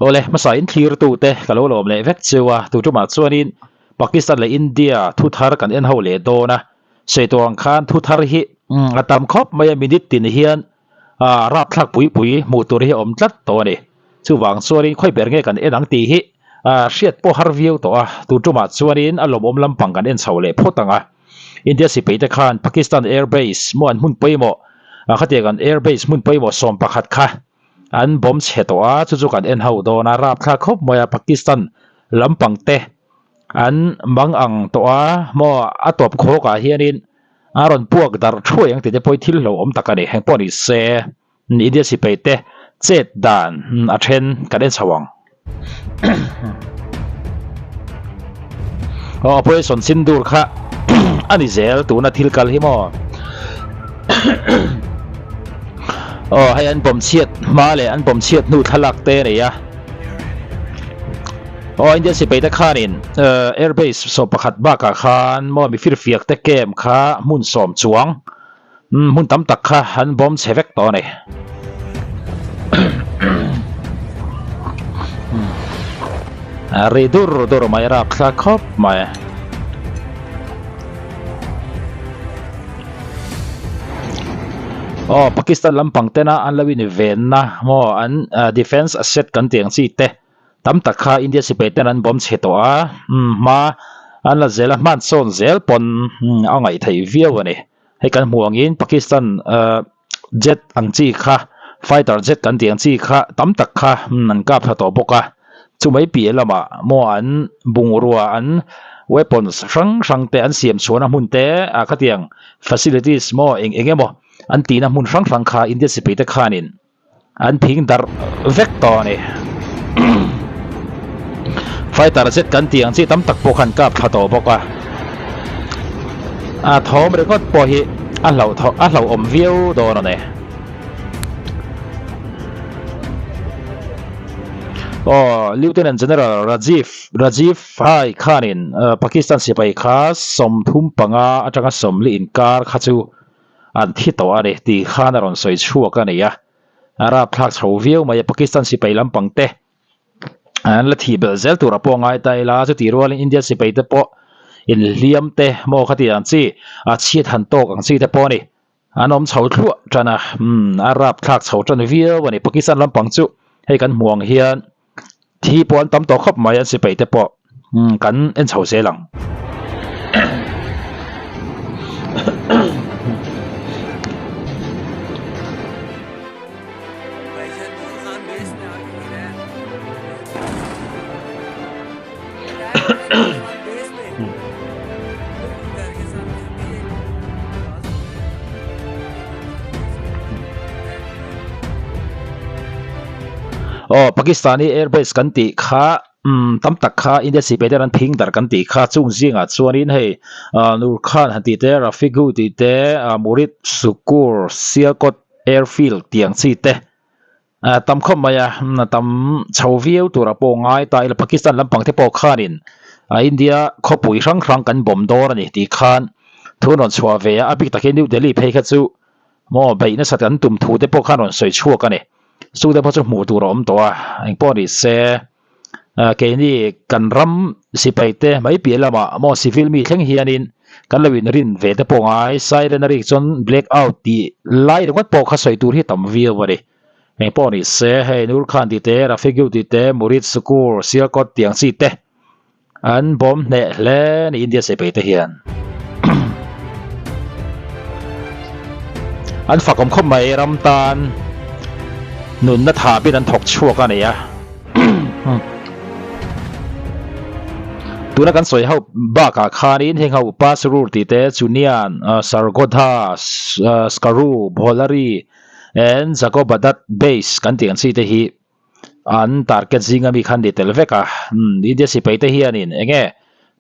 Awle, hmasa in thlirtu te ka lo lawm leh vek cheu a, tu tumah chuanin Pakistan leh India thu thar kan en ho leh dawn a, sawi tawh ang khan thu thar hi a tam khawp mai a, minute tin hian rapthlak pui pui hmuh tur hi a awm tlat tawh a ni. Chuvang chuanin khawi ber nge kan en ang tih hi hriat pawh har viau tawh a, tu tumah chuanin a lawmawm lampang kan en chho leh phawt ang a. India sipai te khan Pakistan Air Base maw an hmun pawimawh khatiang an Air Base hmun pawimawh 11 kha an bawm chhe tawh a, chu chu kan en ho dawn a, rapthlak khawp mai a, Pakistan lampang te an mang ang tawh a maw a tawp khawk ah hianin a rawn puak darh thuai ang tih te pawh hi thil hlauhawm tak a ni, heng pawh ni se India sipai te chet dan a then kan en chho ang. Aw Operation Sindoor kha a ni zel tuna thil kal hi maw. Aw hei an bawm chhiat hma leh an bawm chhiat hnu thlalak te a nei a. Aw India sipai te khanin airbase 11 bakah khan maw mi firfiak te camp kha hmun 10 chuang hmun tam tak kha an bawm chhe vek tawh a ni. A ri dur dur mai a rapthlak khawp mai. Aw Pakistan lampang tena an lo invenna maw an defence asset kan tih ang chi te tam tak kha India sipai ten an bawm chhe tawh a hma an la zel a hman sawn zel pawn a ngaih theih viau a ni. Hei kan hmuh angin Pakistan jet ang chi kha fighter jet kan tih ang chi kha tam tak kha an kap thla tawh bawk a, chumai piah lamah maw an bungrua an weapons hrang hrang te an siam chhuahna hmun te ah khatiang facilities maw eng eng emaw an tihna hmun hrang hrang kha India sipai te khanin an phing darh vek tawh a ni. Fighter jet kan tih ang chi tam tak pawh khan kap thla tawh bawk a, a thawm ringawt pawh hi a hlauh thaw a hlauhawm viau dawn a ni. Aw Lieutenant General Rajiv Rajiv Hai khanin Pakistan sipai kha 35 atanga 40 inkar kha chu an thi tawh a ni tih khan a rawn sawi chhuak a ni a, a rapthlak chho viau mai a, Pakistan sipai lampang te an la thih belh zel tur a pawh ngai ta ila, chutih rualin India sipai te pawh inhliam te maw khati ang chi a chhiat han tawk ang chi te pawh a ni, an awm chho thluah tan a, umm a rapthlak chho tan viau a ni, Pakistan lampang chu hei kan hmuh ang hian thi pawh an tam tawh khawp mai an sipai te pawh umm kan en chho zel ang. Aw Pakistani airbase kan tih kha umm tam tak kha India sipai ten an phing darh kan tih kha chung zingah chuanin hei ah Nur Khan han tih te Rafigu tih te ah Murid Sukur Sialkot airfield tih ang chi te Ah tam khawp mai a, a tam chho viau tura pawh ngai ta ila Pakistan lampang te pawh khanin ah India khawpui hrang hrang kan bawm dawn a ni tih khan thu an rawn chhuah ve a, a bik takin New Delhi phei kha chu maw beih nasat kan tum thu te pawh khan rawn sawi chhuak a ni. Chu te pawh chu hmuh tur a awm tawh a, engpawh ni se ah keini kan ram sipai te mai piah lamah maw civil mi thleng hianin kan lo inrin ve te pawh ngai siren a rik chuan black out tih lai ringawt pawh kha sawi tur hi tam viau a ni. Engpawh ni se hei Nur Khan tih te Rafiq tih te Murid Sukur Sialkot tih ang chi te an bawm hneh hle a ni India sipai te hian. An fakawm khawp mai ram tan nunna thapin an thawk chhuak a ni a. Tuna kan sawi ho bakah khanin heng ho Pasrur tih te Chunian, Sargodha, Skaru, Bholari and Jacobadat base kan tih ang chi te hi an target zinga mi khan ni tel vek a India sipai te hianin eng nge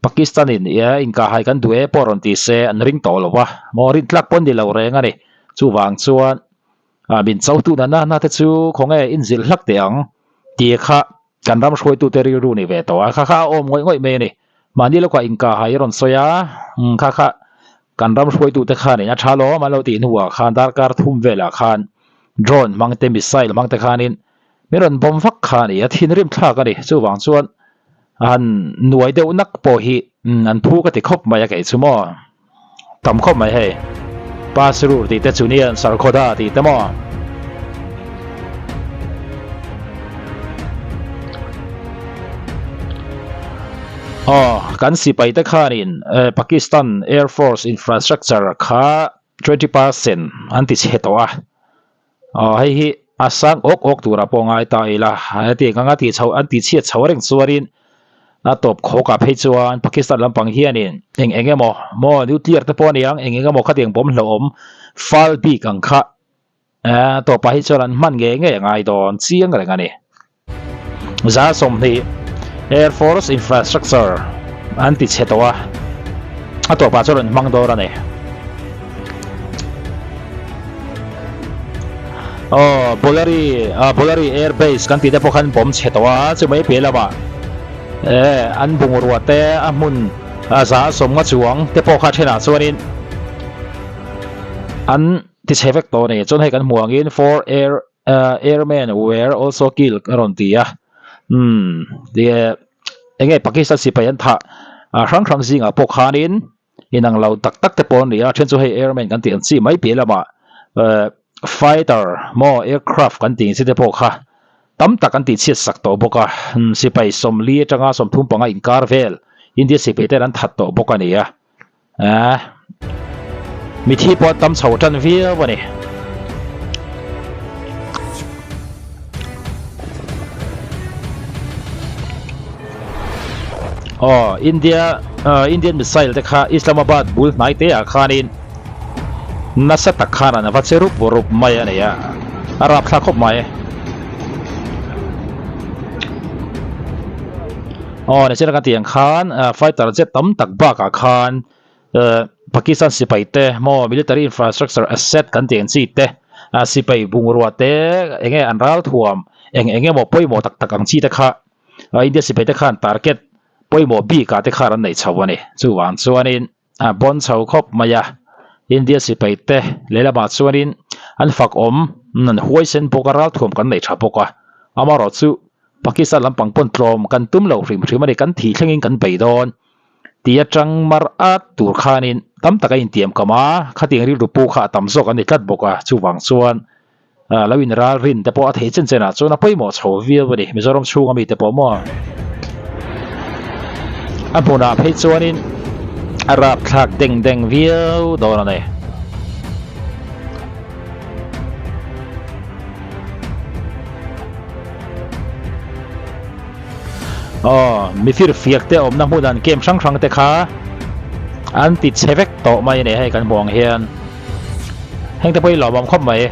Pakistan in inkahhai kan duh e pawh rawn ti se an ring tawh lo a maw rin tlak pawn ni lo reng a ni chuvang chuan min cho tu na na te chu khawnge inzilh hlak teh ang tih kha kan ram hruaitu te rilru ni ve tawh a kha kha a awm ngawih ngawih mai a ni mahni lawkah inkahhai rawn sawi a kha kha kan ram hruaitu te khanin a tha lawm an lo tih hnuah khan darkar thum velah khan drone hmang te missile hmang te khanin. Min rawn bawm vak kha a ni a, thinrim thlak a ni. Chuvang chuan han nuai deuh nak pawh hi an phu ka ti khawp mai a kei chu maw. Tam khawp mai hei. Pasrur tih te Chunian Sarkhoda tih te maw. Aw, kan sipai te khanin Pakistan Air Force infrastructure kha 20% an ti chhe tawh a. Aw hei hi a sang awk awk turah pawh ngai ta ila hetiang anga tih chho an tih chhiat chho reng chuanin a tawp khawkah phei chuan Pakistan lampang hianin eng eng emaw maw nuclear te pawh a ni ang eng eng emaw khatiang bawm hlauhawm fal bik ang kha eh tawpah hi chuan an hman ngei ngei a ngai dawn chiang reng a ni. 20 Air Force Infrastructure an ti chhe tawh a, a tawpah chuan an hmang dawn a ni. Aw, Bolari, ah, Bolari Air Base kan tih te pawh khan bomb chhe tawh a, chumai piah lamah eh an bungrua te a hmun a 150 chuang te pawh kha thenah chuanin an ti chhe vek tawh a ni. Chuan hei kan hmuh angin four air Airmen were also killed a rawn ti a, umm tia enge Pakistan sipai an thah hrang hrang zingah pawh khanin inang lo tak tak te pawh an ni a, then chu hei airmen kan tih ang chi mai piah lamah fighter maw aircraft kan tih ang chi te pawh kha tam tak an tih chhiat sak tawh bawk a, sipai 40 atanga 35 inkar vel India sipai ten an that tawh bawk a ni a. Ah, mithi pawh tam chho tan viau a ni. Aw, India uh, Indian missile te kha Islamabad bul hnai te ah khanin nasa tak khan an va che rup rup mai a ni a. A rapthlak khawp mai. Aw nichina kan tih ang khan fighter jet tam tak bakah khan Pakistan sipai te maw military infrastructure asset kan tih ang chi te sipai bungrua te eng nge an ral thuam eng eng emaw pawimawh tak tak ang chi te kha India sipai te khan target pawimawh bikah te khan an neih chho a ni. Chuvang chuanin a bawn chho khawp mai a, India sipai te lehlamah chuanin an fak awm an huaisen bawk a ralthuam kan neih tha bawk a, amaherawhchu Pakistan lampang pawn tlawm kan tum lo hrim hrim a ni, kan thih thlengin kan bei dawn tih atang mar at tur khanin tam tak a intiam kam a, khatiang rilru pu kha a tam zawk an ni tlat bawk a, chuvang chuan lo in ral rin te pawh a thei chen chen ah chuan a pawimawh chho viau a ni, Mizoram chhunga mite pawh maw a hmunah phei chuanin a rapthlak deng deng viau dawn a ni. Aw, mifir fiak te awmna hmun an camp hrang hrang te kha an ti chhe vek tawh mai a ni hei kan hmuh ang hian heng te pawh hi lawmawm khawp mai.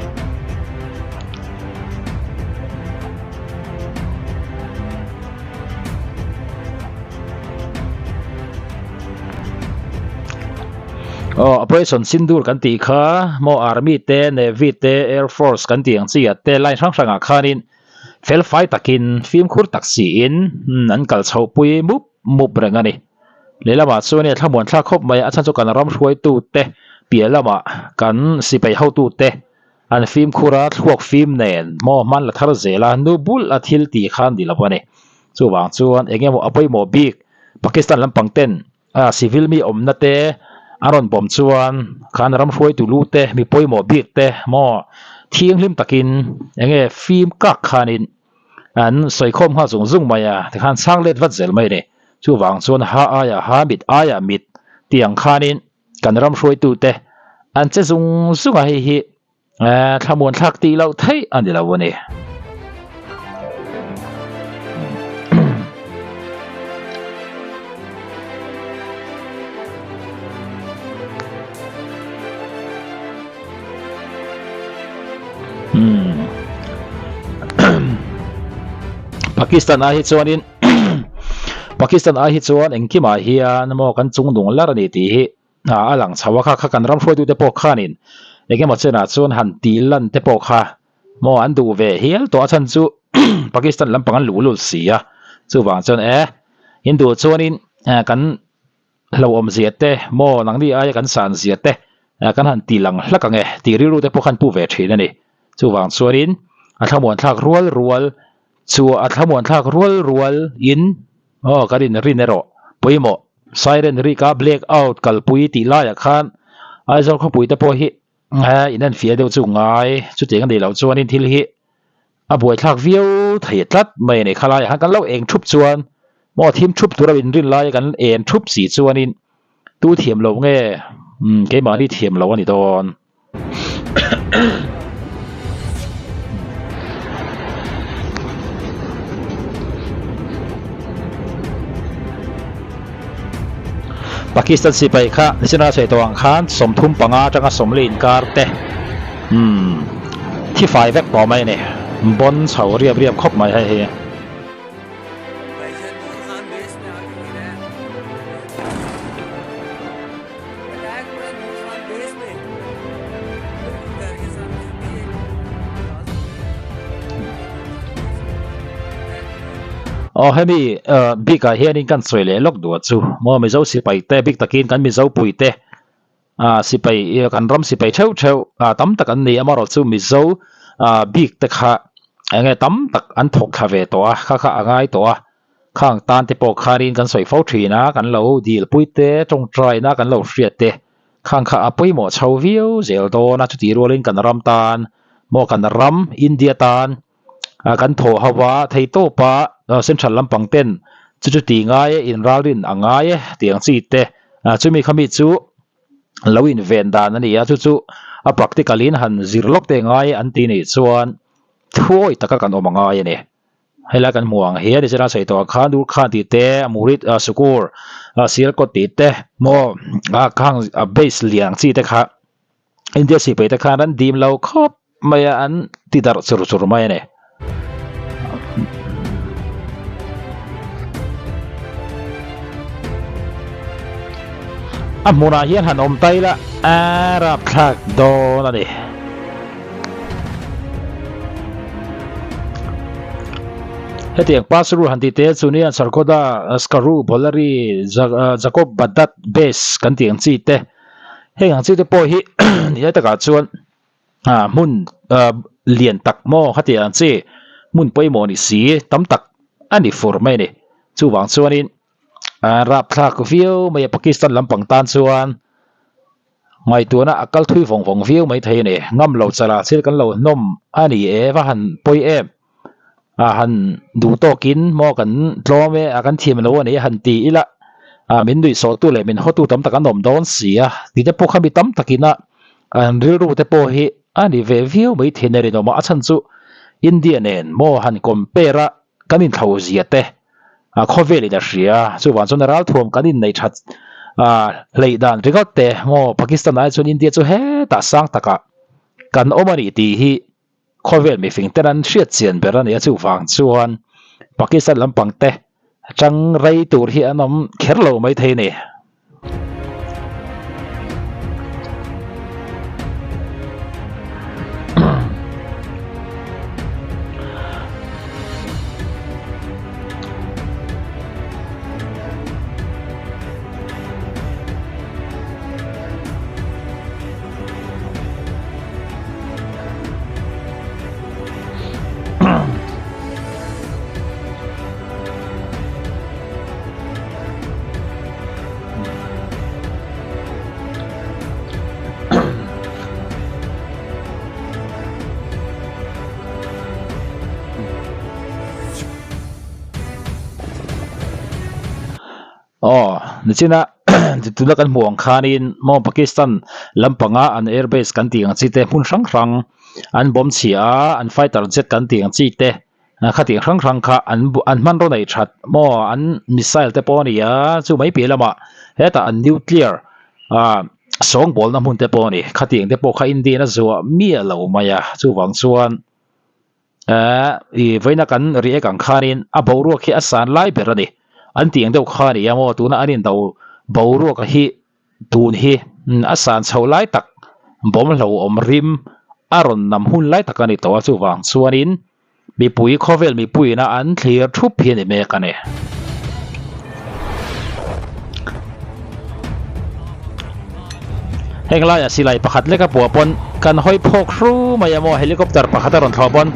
Aw operation sindoor kan tih kha maw army te navy te air force kan tih ang chi ah te line hrang hrang ah khanin fel fai takin fimkhur tak siin an kal chhoh pui mup mup reng a ni. Lehlamah chuan hei thlamuan thlak khawp mai a, a chhan chu kan ram hruaitu te piah lamah kan sipai hotu te an fimkhur a thluak fim nen maw hman la thar zel a nu bul a thil tih kha an ni lo a ni. Chuvang chuan eng emaw a pawimawh bik Pakistan lampang ten a civil mi awmna te a rawn bawm chuan khan ram hruaitu lu te mi pawimawh bik te maw thianghlim takin eng nge fim kak khanin an sawikhawm nghal zung zung mai a tikhan chhang let vat zel mai a ni. Chuvang chuan ha aiah ha mit aiah mit tih ang khanin kan ram hruaitu te an che zung zung a hei hi thlamuan thlak tih loh theih a ni lo a ni. Pakistan ai hi chuanin Pakistan ai hi chuan engkimah hian maw kan chung nung lar a ni tih hi a lang chho a kha kha kan ram hruaitute pawh khanin engemaw chenah chuan han tih lan te pawh kha maw an duh ve hial tawh a chhan chu Pakistan lampang an luh lut si a chuvang chuan e in duh chuanin kan hlauhawm zia te maw nangni aia kan san zia te kan han tih lang hlak ang e tih rilru te pawh khan pu ve thin a ni chuvang chuanin a thlamuan thlak rual rual. Chu a thlamuan thlak rual rual in aw kan in rin erawh pawimawh siren rika black out kalpui tih laiah khan Aizawl khawpui te pawh hi in en fiah deuh chu ngai chutiang a nih loh chuanin thil hi a buaithlak viau thei tlat mai a ni. Khalaiah khan kan lo eng thup chuan maw thim thup tura in rin laia kan en thup si chuanin tu thiam loh nge keimahni thiam loh a ni dawn. Pakistan sipai kha nichina sawi tawh ang khan 35 atanga 40 inkar te umm thi fai vek tawh mai a ni bawn chho riap riap khawp mai hei hi. Aw hemi bik ah hianin kan sawi leh lawk duh a chu maw Mizo sipai te bik takin kan Mizo pui te ah sipai kan ram sipai theuh theuh ah tam tak an ni a amaherawhchu Mizo ah bik te kha eng nge tam tak an thawk thla ve tawh a kha kha a ngai tawh a. Khang tan te pawh khanin kan sawi fo thin a, kan lo dilpui te, tawngtaina kan lo hriat te khang kha a pawimawh chho viau zel dawn a, chutih rualin kan ram tan maw kan ram India tan kan thawh ho a, theitawpa central lampang ten chu chu ti ngai e, inralrin a ngai e tih ang chi te, chumi khami chu lo inven dan a ni a, chu chu a practical in han zir lawk te ngai an ti nih chuan thuawi taka kan awm a ngai a ni. Helai kan hmuh ang hian Israel sawi tawh khan Nur Khan tih te, Murid Sukur Sialkot tih te maw khang base lian ang chi te kha India sipai te khan an dim lo khawp mai a an ti darh chur chur mai a ni. A hmunah hian han awm ta ila a rapthlak dawn a ni. Hetiang Pasrur han tih te chu nia Sargodha, Skaru, Bholari, Jacob Badat Base kan tih ang chi te heng ang chi te pawh hi nilai takah chuan hmun lian tak maw khatiang ang chi hmun pawimawh ni si tam tak a ni fur mai a ni. Chuvang chuanin rapthlak viau mai a Pakistan lampang tan chuan. Ngaihtuahna a kal thui vawng vawng viau mai thei a ni. Ngam lo chala thil kan lo hnawm a ni e, va han pawi em. A han duh tawkin maw kan tlawm e, a kan thiam lo a ni han ti ila a min nuihsawhtu leh min hawtu tam tak an awm dawn si a. Tite pawh kha mi tam takin a an rilru te pawh hi a ni ve viau mai thei a rinawm a. A chhan chu India nen maw han compare a kan inthlo zia te a khawvel in a hria chuvang chuan ralthuam kan inneih that a hleih dan ringawt te maw Pakistan ai chuan India chu hetah sang takah kan awm a ni tih hi khawvel mifing ten an hriat chian ber a ni a chuvang chuan Pakistan lampang te tang rei tur hi an awm kher lo mai thei a ni. Aw nichina tuna kan hmuh ang khanin maw Pakistan lampanga an airbase kan tih ang chi te hmun hrang hrang an bomb chhia a an fighter jet kan tih ang chi te. Khatiang hrang hrang kha an an hmanraw neih that maw an missile te pawh a ni a chu mai piah lamah hetah an nuclear ah sawngbawlna hmun te pawh a ni khatiang te pawh kha Indian a zuah miah lo mai a chuvang chuan eh ih vawiina kan react ang khanin a boruak hi a san lai ber a ni an tih ang deuh kha a ni a maw tuna an indo boruak hi Tun hi a san chho lai tak bawmhlo awm rim a rawn nam hun lai tak a ni tawh a, chuvang chuanin mipui khawvel mipuiin a an thlir thup hi a ni mek a ni. Heng laiah silai pakhat lek a puah pawn kan hawi phawk hru mai a maw helicopter pakhat a rawn thlawh pawn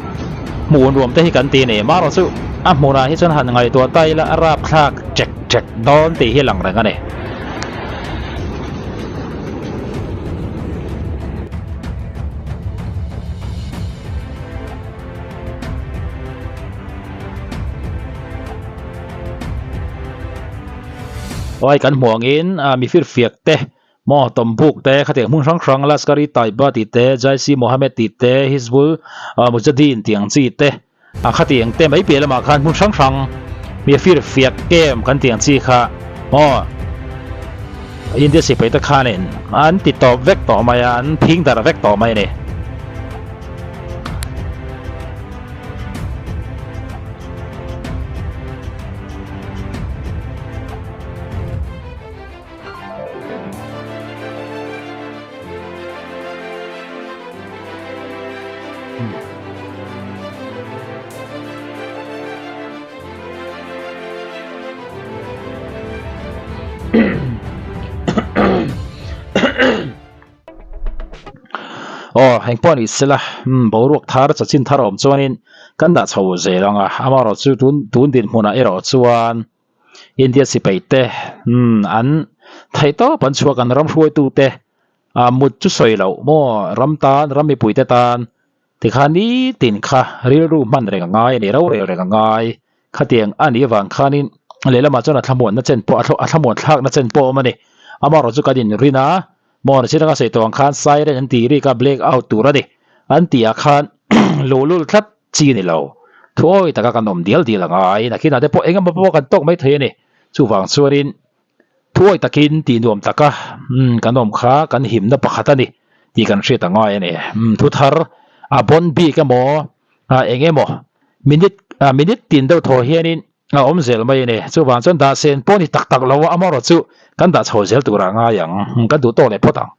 Hmuh nuam te hi kan ti a ni. Marawh chu a hmunah hi chuan han ngaihtuah ta ila a rapthlak ṭek ṭek dawn tih hi a lang reng a ni. Awai kan hmuh angin mifir fiak te maw tawmbuk te khatiang hmun hrang hrang Lashkar-e-Taiba tih te Jaish-e-Mohammed tih te Hizbul Mujahideen tih ang chi te a khatiang te mai piah lamah khan hmun hrang hrang mifir fiak kem kan tih ang chi kha maw India sipai te khanin an ti tawp vek tawh mai a an phing darh vek tawh mai a ni. Aw eng pawh ni sela umm boruak thar chachin thar awm chuanin kan dah chho zel ang a amaherawh chu tun tun dinhmunah erawh chuan India sipai te umm an theih tawp an chhuak an ram hruaitu te ah mut chu sawi loh maw ram tan ram mipui te tan tikhan nitin kha rilru hman reng a ngai a ni rorel reng a ngai Khatiang a nih avang khanin lehlamah chuan a thlamuanna chen pawh a thlamuan thlakna chen pawh a awm a ni. Amaherawhchu chu kan inrin a, maw nachin anga sawi tawh ang khan siren an tih rik a black out tur a ni. An tih ah khan luhlul tlat chi a ni lo. Thuawi taka kan awm dial dial a ngai. Nakinah te pawh engemaw pawh kan tawk mai thei a ni. Chuvang chuanin thuawi takin tih nuam taka kan awm kha kan himna pakhat a ni tih kan hriat a ngai a ni. Thu thar a bawn bik emaw eng emaw minute minute tin deuh thaw hianin a awm zel mai a ni. Chuvang chuan dah sen pawh ni tak tak lo a, amaherawhchu kan dah chho zel turah a ngai ang. Kan duh tawk leh phawt ang.